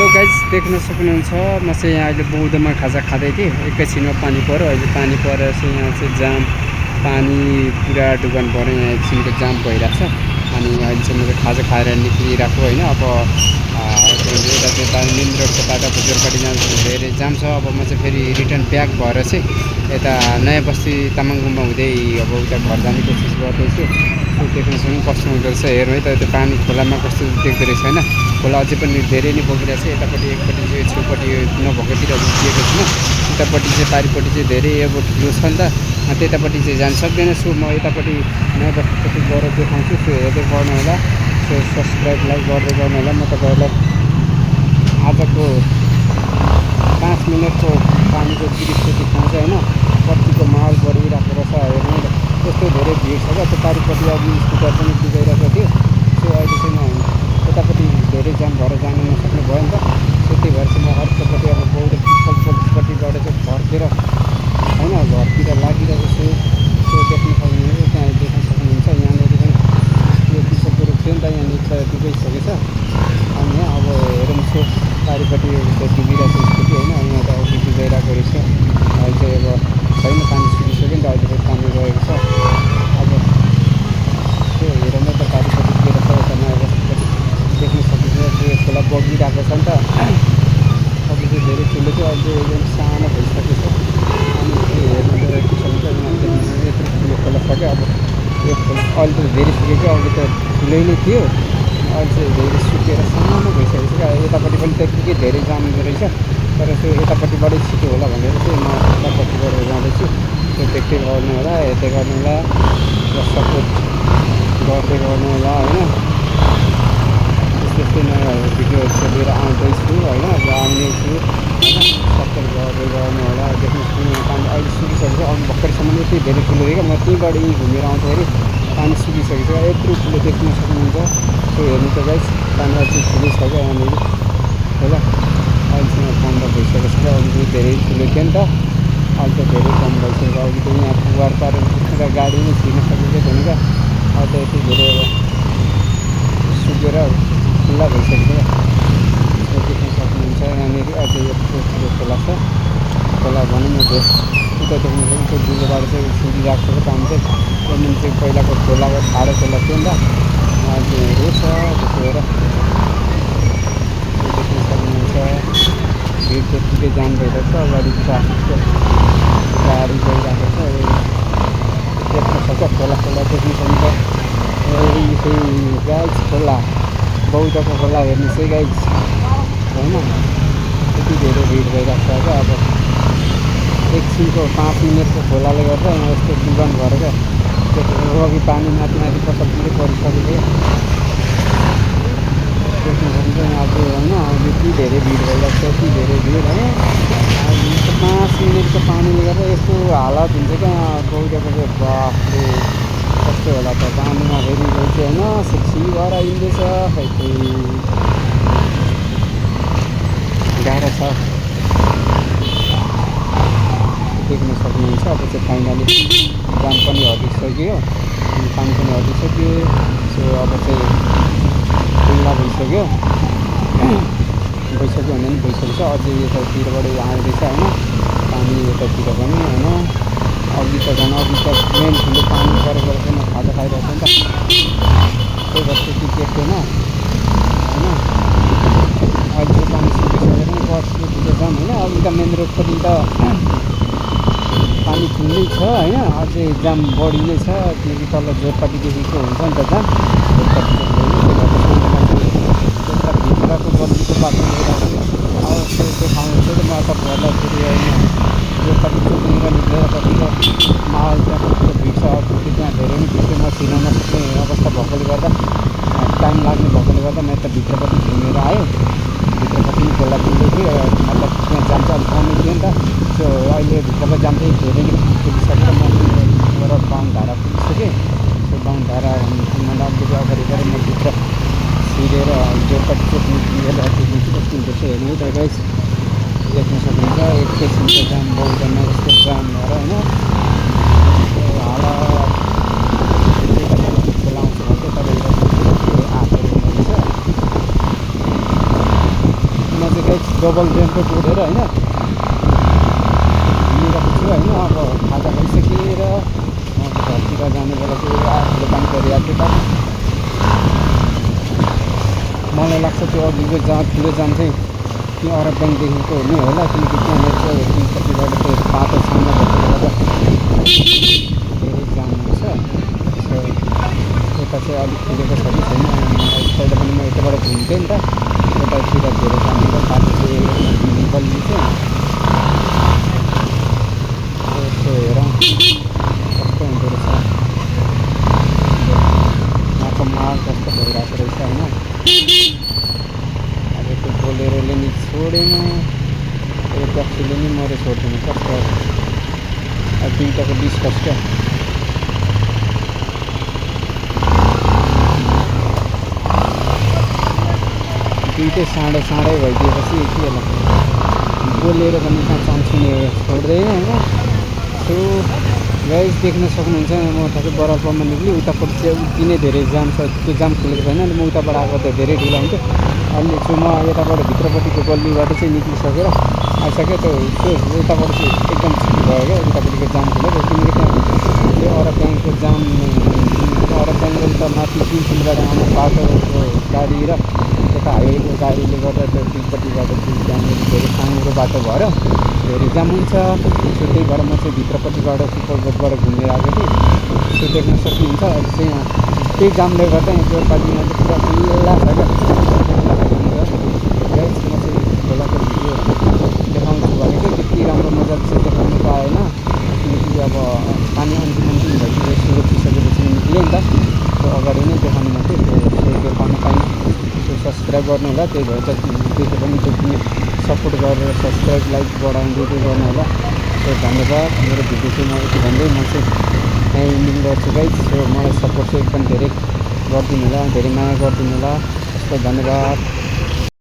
Hello guys देख्न सक्नुहुन्छ म चाहिँ यहाँ अहिले बौद्धमा खाजा खाँदै थिएँ। एकैछिनमा पानी पऱ्यो। अहिले पानी परेर चाहिँ यहाँ चाहिँ जाम पानी पुरा डुबान पऱ्यो। यहाँ एकछिनको जाम भइरहेको छ। अनि अहिले चाहिँ मैले खाजा खाएर निक्लिरहेको होइन। अब यता चाहिँ मेन रोडको बाटो जोरपाटी जान्छ धेरै जाम छ। अब म चाहिँ फेरि रिटर्न ब्याक भएर चाहिँ यता नयाँ बस्ती तामाङ गुम्बा हुँदै अब उता घर जाने कोसिस गर्दैछु। देख्न सक्नु कस्तो हुँदो रहेछ हेर्नु है त। त्यो पानी खोलामा कस्तो देख्दो रहेछ होइन। खोला अझै पनि धेरै नै बगिरहेको छ। यतापट्टि एकपट्टि चाहिँ छेउपट्टि नभएकोतिर उठिएको छैन। उतापट्टि चाहिँ पारिपट्टि चाहिँ धेरै अब ठुलो छ नि त। त्यतापट्टि चाहिँ जान सक्दैन। सो म यतापट्टि नयाँ बस्तीपट्टि गएर देखाउँछु। सो हेर्दै गर्नु होला। सो सब्सक्राइब लाइक गर्दै गर्नु होला। म तपाईँहरूलाई आजको 5 मिनटको पानीको दृश्य देखाउँछ होइन। कतिको माहौल बढिरहेको रहेछ हेर्नु त। त्यस्तो धेरै भिड छ क्या। त्यो पारिपट्टि अघि स्कुटर पनि कुदाइरहेको थियो। सो अहिले चाहिँ म यतापट्टि धेरै जाम भएर जानु नसक्ने भयो नि त। सो त्यही भएर चाहिँ म अर्कोपट्टि अब बौद्ध पिपलपट्टिबाट चाहिँ घरतिर होइन घरतिर लागिरहेको छु। सो देख्न सक्नुहुन्छ त्यहाँ देख्न सक्नुहुन्छ यहाँनिर पनि यो पिपलको रुख थियो नि त यहाँनिर त डुबाइसकेको छ। अनि अब हेरौँ सो पारिपट्टि डुबिरहेको स्कुटी होइन। यहाँ त अघि डुबाइरहेको रहेछ। अहिले चाहिँ अब छैन पानी सुकिसक्यो नि त। अहिले फेरि पानी रहेको छ। अब त्यो हेरौँ न त पारिपट्टि के रहेछ यता नयाँ बस्तीपट्टि देख्न सकिन्छ। त्यो खोला बगिरहेको छ नि त। अघि चाहिँ धेरै ठुलो थियो अहिले एकदम सानो भइसकेको छ। अनि त्यो हेर्नु त के छ भने यहाँ देख्नु यत्रो ठुलो खोला छ क्या। अब यो खोला अहिले त धेरै सुकेको अघि त ठुलै नै थियो। अहिले चाहिँ धेरै सुकेर सानो भइसकेको छ क्या। यतापट्टि पनि त्यत्तिकै धेरै जाम रहेछ। तर त्यो यतापट्टिबाटै छिटो होला भनेर चाहिँ म यतापट्टिबाट जाँदैछु। त्यो देख्दै गर्नु होला हेर्दै गर्नु होला र सपोर्ट गर्दै गर्नु होला होइन। त्यस्तै नयाँ भिडियोहरू चाहिँ लिएर आउँदैछु होइन। अब आउने छु होइन। सपोर्ट गर्दै गर्नु होला। देख्नु सक्नु पानी अहिले सुकिसकेको छ। अघि भर्खरसम्म यति धेरै ठुलो थियो क्या। म त्यहीँबाट यहीँ घुमेर आउँदाखेरि पानी सुकिसकेको छ। यत्रो ठुलो देख्न सक्नुहुन्छ। त्यो हेर्नु त गाइस पानी अझै ठुलै छ क्या यहाँनिर होला। अहिलेसम्म बन्द भइसकेको छ क्या। अघि चाहिँ धेरै ठुलो थियो नि त। अहिले त धेरै कम भइसक्यो। अघि त यहाँ पुवार पारेर पुगेर गाडी नै छिर्न सकेको थिएन क्या। अहिले त यति धेरै अब सुकेर खुल्ला भइसकेको छ। त्यो देख्न सक्नुहुन्छ यहाँनिर अझै यत्रो ठुलो खोला छ। खोला भनौँ न त्यो उता देख्नु सक्नुहुन्छ त्यो दुलोबाट चाहिँ छिरिरहेको छ पानी चाहिँ। त्यो मुनि चाहिँ पहिलाको खोलाको ठाडो खोला थियो नि त। अहिले हेर्नु छ त्यतिखेर त्यो देख्न सक्नुहुन्छ। भिड त्यत्तिकै जाम भइरहेको छ। अगाडि ट्राफिकको गाडी गइरहेको छ। देख्न सक्छ खोला देख्न सक्नुहुन्छ। गाइज खोला बौद्धको खोला हेर्नुहोस् है गाइज होइन। यति धेरै भिड भइरहेको छ क्या। अब एकछिनको 5 मिनटको खोलाले गर्दा यहाँ यस्तो डुबान भएर क्या। त्यो अघि पानी माथि माथि पसलतिरै परिसकेको थियो। देख्न सक्नुहुन्छ यहाँ अझै होइन। यति धेरै भिड भइरहेको छ यति धेरै भिड होइन। 5 मिनटको पानीले गर्दा यस्तो हालत हुन्छ क्या बौद्धको चाहिँ। बाफले कस्तो होला त पानीमा फेरि गएपछि होइन सेक्सी भएर हिँड्दैछ खै गाह्रो छ देख्न सक्नुहुन्छ। अब चाहिँ फाइनली जाम पनि हटिसक्यो अनि पानी पनि हटिसक्यो। सो अब चाहिँ खुल्ला भइसक्यो भन्दा पनि भइसकेको छ। अझै यतातिरबाट आउँदैछ होइन पानी यतातिर पनि होइन। अघि त झन् अघि त मेन ठुलो पानी परेको चाहिँ म खाजा खाइरहेको थिएँ नि त। त्यही भएर त्यति देख्दैन होइन। अहिले चाहिँ पानी सुकिसकेर पनि कस्तो ठुलो जाम होइन। अघि त मेन रोडपट्टि त पानी ठुलै छ होइन। अझै जाम बढी नै छ किनकि तल जोरपाटीदेखिको हुन्छ नि त जाम। जोरपाटी त्यता भित्रको गल्लीको बाटो गइरहेको थियो। अब त्यो देखाउँछु त म तपाईँहरूलाई फेरि होइन। जोरपाटी चोकनिर निक्लेर कतिको माहौल त्यहाँ कतिको भिड छ। अघि त्यहाँ धेरै नै भिड थियो। म छिर्न नसक्ने अवस्था भएकोले गर्दा टाइम लाग्ने भएकोले गर्दा म यता भित्रपट्टि घुमेर आएँ। भित्रपट्टि पनि खोला पुग्दै थियो मतलब त्यहाँ जाम चाहिँ अलिक कमै थियो नि त। त्यो अहिले भित्रको जाम चाहिँ धेरै नै पुगिसकेर म गएर बाहुनधारा पुगिसकेँ। त्यो बाहुनधारा भन्नुभन्दा अलिकति अगाडि गएर म भित्र छिरेर जोरपाटी चोक निस्किएर पुगिन्छु। कस्तो हुँदैछ हेर्नु है त गाइस देख्न सक्नुहुन्छ। एकैछिनको जाम बौद्धमा यस्तो जाम भएर होइन हालत खोलाउँछ भने चाहिँ तपाईँको आफूहरू हुँदैछ। म चाहिँ गाइस डबल रेनको जोडेर होइन हिँडिरहेको छु होइन। अब खाजा भइसकेर घरतिर जाने बेला चाहिँ आफूले पानी परिरहेको थियो। मलाई लाग्छ त्यो अघिको ठुलो जाम चाहिँ त्यो अरब ब्याङ्कदेखिको नै होला, किनकि त्यहाँनिर चाहिँ तिनपट्टिबाट त्यो बाटो सानो भएकोले गर्दा धेरै जाम हुन्छ। सो यता चाहिँ अलिक खुलेको छ कि छैन पहिला पनि म यताबाट घुम्थेँ नि त, यतातिर धेरै जाम हुन्छ। बाटो चाहिँ बल्ली चाहिँ यसो हेरौँ कस्तो हुँदो रहेछ। यहाँको माल कस्तो भइरहेको रहेछ होइन। अब त्यो बोलेरोले नि छोडेन, त्यो ट्याक्सीले नि मरे छोड्दैन। कस्तो अब दुईवटाको डिस्कस क्या। दुइटै साँडे भइदिएपछि के होला, बोलेरो पनि कहाँ चम्चिने छोड्दैन होइन। सो गाइस देख्न सक्नुहुन्छ म ठ्याक्कै बराल पम्पमा निक्लेँ। उतापट्टि चाहिँ उति नै धेरै जाम छ, त्यो जाम खुलेको छैन। अनि म उताबाट आएको त धेरै ढिलो हुन्थ्यो। अहिले चाहिँ म यताबाट भित्रपट्टिको गल्लीबाट चाहिँ निक्लिसकेर आइसक्यो। त्यो उताबाट चाहिँ एकदम छिटो भयो क्या, उतापट्टिको जाम खुलेको। किनकि त्यहाँ त्यो अरब ब्याङ्कको जाम, अरब ब्याङ्कले त माथि पिलसिलबाट आउने बाटोको गाडी र यता हाइवेको गाडीले गर्दा त्यो दुईपट्टिबाट त्यहाँनिर धेरै साँघुरो बाटो भएर धेरै जाम हुन्छ। सो त्यही भएर म चाहिँ भित्रपट्टिबाट सुपरबोटबाट घुमेर आएको थिएँ। सो देख्न सक्नुहुन्छ अहिले चाहिँ यहाँ त्यही जामले गर्दा यहाँ जोरपाटीमा चाहिँ पुरा खुल्ला छ क्या। गाइस म चाहिँ खोलाको भिडियो देखाउँछु भनेको त्यति राम्रो मजाले चाहिँ देखाउनु पाएन, किनकि अब पानी अन्तिम भइसकेपछि रोकिसकेपछि निक्ल्यो नि त। त्यो अगाडि नै देखाउनु मात्रै त्यो देखाउनु पाइनँ। सो सब्सक्राइब गर्नु होला, त्यही भएर चाहिँ देखे पनि त्यति सपोर्ट गरेर सब्सक्राइब लाइक बढाउँदै गर्नु होला। सो धन्यवाद। मेरो भिडियो चाहिँ म यति भन्दै म चाहिँ यहीँ इन्डिङ गर्छु गाइस। सो मलाई सपोर्ट चाहिँ एकदम धेरै गरिदिनु होला, धेरै माया गरिदिनु होला। यस्तो धन्यवाद।